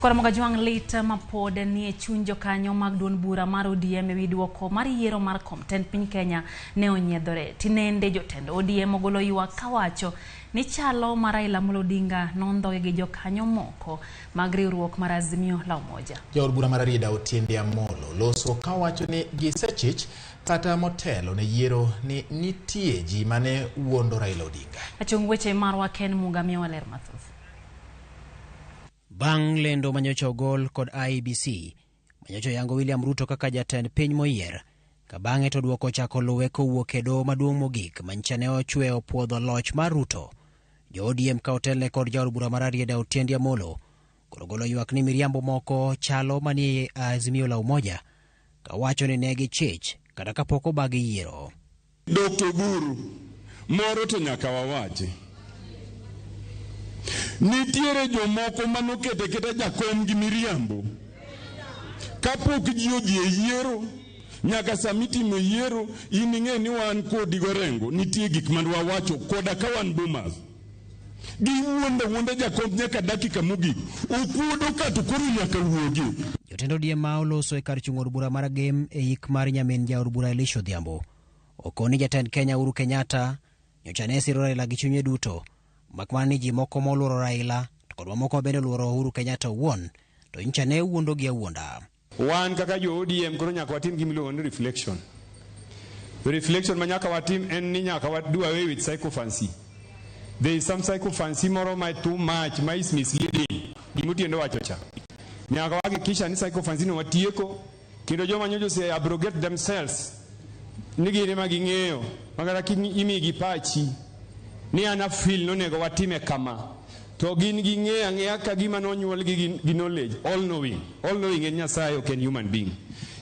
Koro Jwang' lit mapod nie chuny jokanyo mag duond bura mar ODM ewi duoko mar yiero mar kom tend piny Kenya ne onyiedhore. Tinende jotend ODM ogolo ywak kawacho ni chalo mar Raila Amolo Odinga nondhoge gi jokanyo moko mag riwruok mar Azimio la Umoja. Jaod bura mar Rarieda Otiende Amolo loso kawacho ni gisechich kata motelo ne yiero ni nitie ji mane wuondo Raila Odinga. Achung' weche marwa Ken Muga miyowa ler mathoth. Bang' lendo manyocha ogol kod IEBC manyocha yango William Ruto kaka jatend piny moyier, ka bang'e to duoko ochako luwe kowuok e doho maduong' mogik manyicha ne ochweyo puodho loch mar Ruto. Jo ODM ka otelne kod jaod bura mar Rarieda Otiende Amolo koro golo ywak ni miriambo moko chalo manie Azimio la Umoja kawacho ni ne gichich kata kapok obagi yiero. Dr. Oburu, moro to nyaka wawachi. Nitiere jomoko manokete keta jakom gi miriambo. Kapok ji odhi e yiero, nyaka sama itimo yiero, in ing'e ni wan kodi gorengo, nitie gik man wawacho koda ka wan Bomas. Giwuondo wuonda jakom nyaka dakika mogik. Okuodo ka to koro nyaka wuogi. Jotend ODM ma oloso e kar chung' od bura mar Gem e yik mar nyamin jaod bura Elisha Odhiambo okoni jatend Kenya Uhuru Kenyatta nyocha ne siro Raila gi chunye duto, makmana ni ji moko moluoro Raila to kod mamoko bende oluoro Uhuru Kenyatta owuon to nyocha ne wuondo gi awuonda. Wan kaka jo ODM koro nyaka watim gima iluongo ni reflection. Reflection ma nyaka watim en ni nyaka wa do away with sycophancy. There is some sycophancy moro ma too much, ma is misleading. Gima Otiende wacho cha. Nyaka wahakikisha ni sycophancy no watieko kendo joma nyocha ose abrogate themselves ni gin ema ging'eyo ma kata imigi pachi ni an afeel nonego watime kama to gin ging'eyo ang'eya ka gima nonyuolgi gi knowledge all knowing. All knowing en Nyasaye, ok en human being.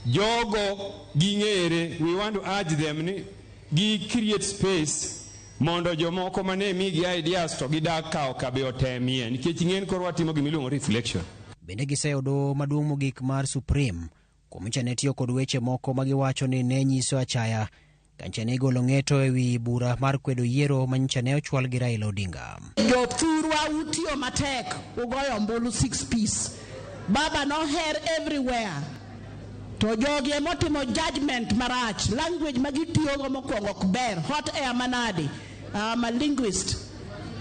Jogo ging'ere, we want to urge them ni gi create space mondo jomoko mane migi ideas to gidak kawo kabe otemie nikech ing'en koro watimo gima iluongo reflection. Bende giseyudo maduong' mogik mar Supreme kuom nyicha ne tiyo kod weche moko ma giwacho ni ne nyiso achaya kancha ne igolo ng'eto ewi bura mar kwedo yiero ma nyicha ne ochwal gi Raila Odinga. Jothurwa utiyo matek ugoyo ombulu 6 piece. Baba noher everywhere. To jogi emotimo judgment marach. Language ma gitiyogo mokwongo ok ber. Hot air manade. I'm a linguist.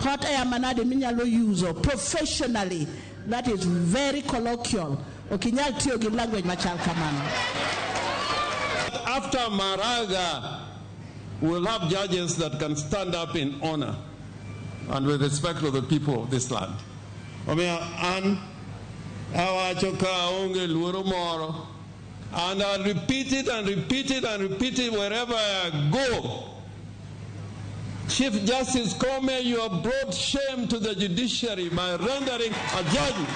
Hot air manade minyalo use professionally. That is very colloquial. Ok inyal tiyo gi language machal kamano. After Maraga, we'll have judges that can stand up in honor and with respect to the people of this land. Omiyo an awacho ka aonge luoro moro, and I'll repeat it and repeat it and repeat it wherever I go. Chief Justice Koome, you have brought shame to the judiciary by rendering a judgment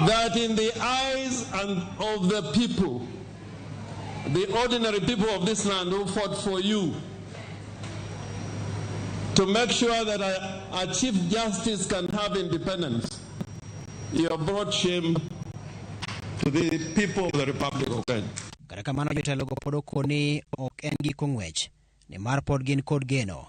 that in the eyes and of the people, the ordinary people of this land who fought for you, to make sure that a Chief Justice can have independence, you have brought shame to the people of the Republic of Kenya. Kata kamano jotelogo pod okoni ok en giko ng'wech nimar pod gin kod geno.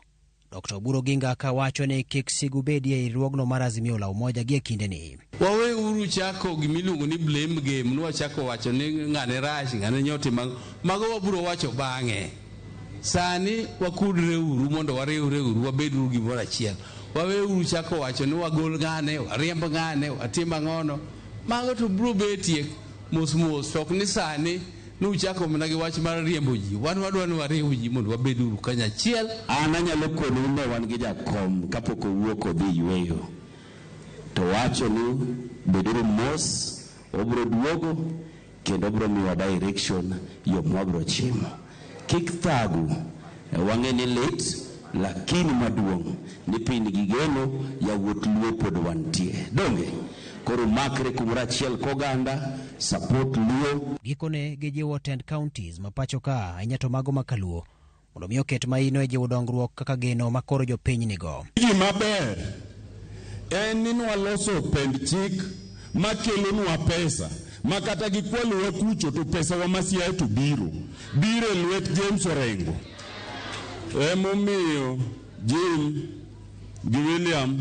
Dr. Oburu Oginga kawacho ni kik sigu bedie e riwruogno mar Azimio la Umoja gie kindeni. Wawe uru chako gimiluongo ni blame game, nwachako wacho ni ng'ane rach, ng'ane nyotimo ang'o. Mago wabiro wacho bang'e. Sani wakudre uru mondo wariwre uru, wabed uru gimoro achiel. Wawe uru chako wacho ni wagol ng'ane, wariemb ng'ane, watim ang'ono. Mago to biro betie mos mos, to ok ni sani nuchako mana gi wach mar riembo ji. Wan wadwa ni wariw ji mondo wabed uru kanyachiel. An anyalo konou ne wan gi jakom kapok owuok odhi yweyo. To wacho ni beduru mos, obro duogo kendo obro miyowa direction yo mwabro chimo. Kik thagu, wang'e ni lit, lakini maduong' ni piny gi geno yawuot Luo pod wantie. Donge? Koro makre kumoro achiel koganda, support Luo. Gikone gijiwo tend counties ma pacho ka ahinya to mago ma kaluo mondo mi oket maino e jiwo dongruok kaka geno ma koro jopiny nigo. Gima ber en ni nwaloso pend chik makelonwa pesa ma kata gikwalowa kucho to pesawa ma Siaya to biro e lwet James Orengo. Emomiyo Jim gi William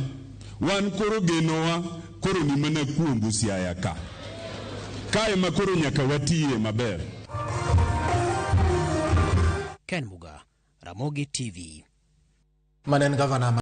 Wan koro genowa koro ni mana kuomu Siaya ka. Kae ma koro nyaka watiye maber. Ken Muga, Ramogi TV. Mane en gavana.